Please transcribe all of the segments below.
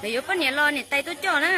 Lawv yuav poj niam los niam tais tuaj coj na.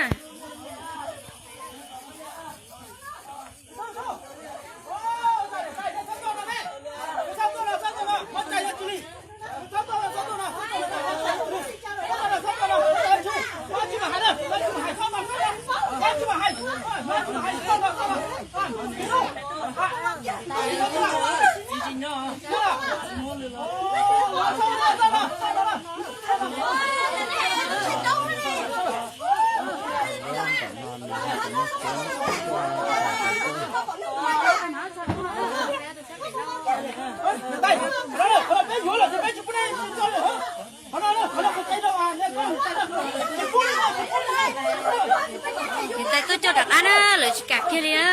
Niam tais tuaj coj rov qab na, lawv tsis kam kiag li na.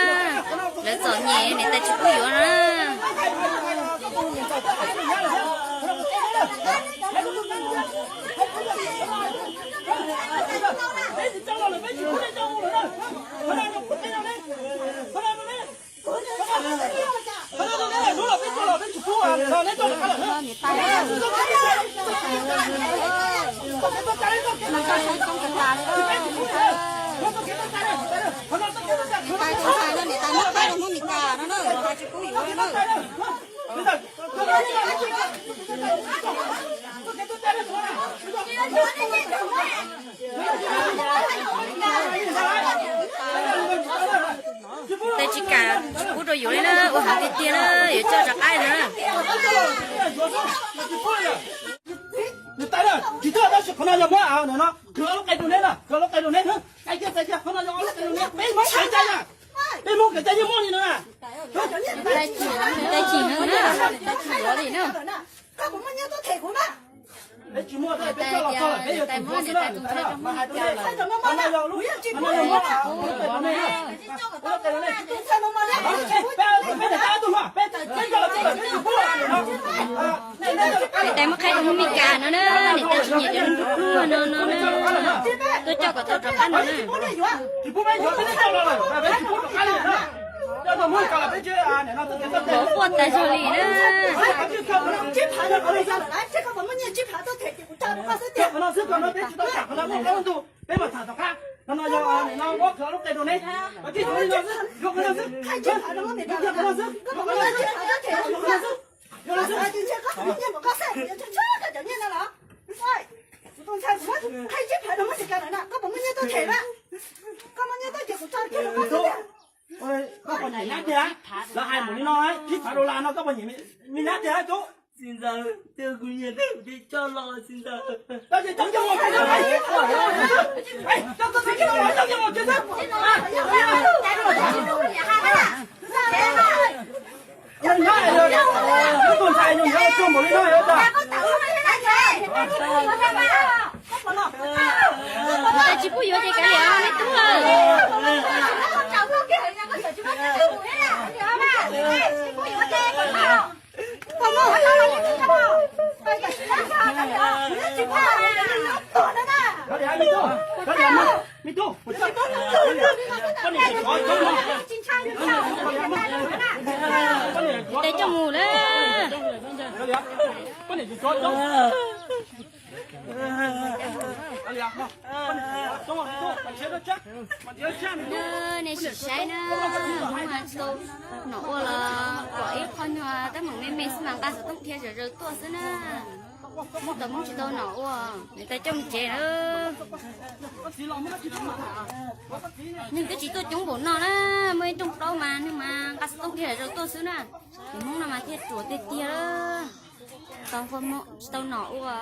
Lawv txom nyem niam tais tsis pub yuav na. Niam tais, niam tais, niam tais muab qhaib rau Hmoob Mes Kas no na, hais tsis pub yuav na. Tais tsis kam tsis pub rau yuav li na, ua heev tiag tiag na, yuav coj rov qab na. Niam tais, tsis tuaj tab sis qhov no yog muab no, kwv ob lub qe rau neb na, kwv ob lub qe rau neb, txais kiag, txais kiag, qhov no yog ob lub qe rau neb, peb Hmoob kev cai na, peb Hmoob kev cai yeej muaj li no na. Tais chim no na, tais chim yuav li na. Peb tsis muaj, peb coj los txog lawm peb yuav tsum muab xwb na. Mas hais rau nej, qhov no yog lub, qhov no yog muab, peb niam tais ob tug no, peb, peb niam tais ob tug no, peb, peb coj los txog lawm peb tsum pub no. Niam tais muab qhaib rau Hmoob Mes Kas no na, niam tais tsis nyiam cov neeg nplua pluag no no na, tuaj coj kom tau rov qab no na. Tsis pub peb yuav, peb twb coj los lawm, peb tsis pub rov qab li na. Coj tau Hmoob Mes Kas los peb tsis, nim no txoj kev txoj cai quaj tas zog li na. Qhov no xwb, qhov no peb tsis tau tham, qhov no muaj qab muaj ntuj peb mam tham tom qab. Qhov no yog nim no muab kwv ob lub qe rau neb, qhov no xwb, yuav qhov no xwb, yuav qhov no xwb, yuav qhov no xwb. Koj puas nyiam nyab tiag? Lawv hais mus li no, pib txog rau las no koj puas nyiam me nyab tiag tub? Txiv ntxawm, twb kuv nyiam twb kuv coj los txiv ntxawm. Tais tsis pub yuav ces kav liam, me tub lawm. Tais coj mus na. Nej sim saib na, Hmoob mas tsis tau nom ua los pom ib qho nyuag teeb meem me me xwb mas nqa xov tooj dhia zom zaws tuaj xwb na. Muaj tau Hmoob tsis tau nom ua, niam tais coj mus tsev na. Neeg twb tsis tuaj coob npaum no na, muaj ib rooj plaub mas neeg mas nqa xov tooj dhia zom zaws tuaj xwb na. Cov Hmoob no mas thiaj ruam tiag tiag, tsis tau nom ua.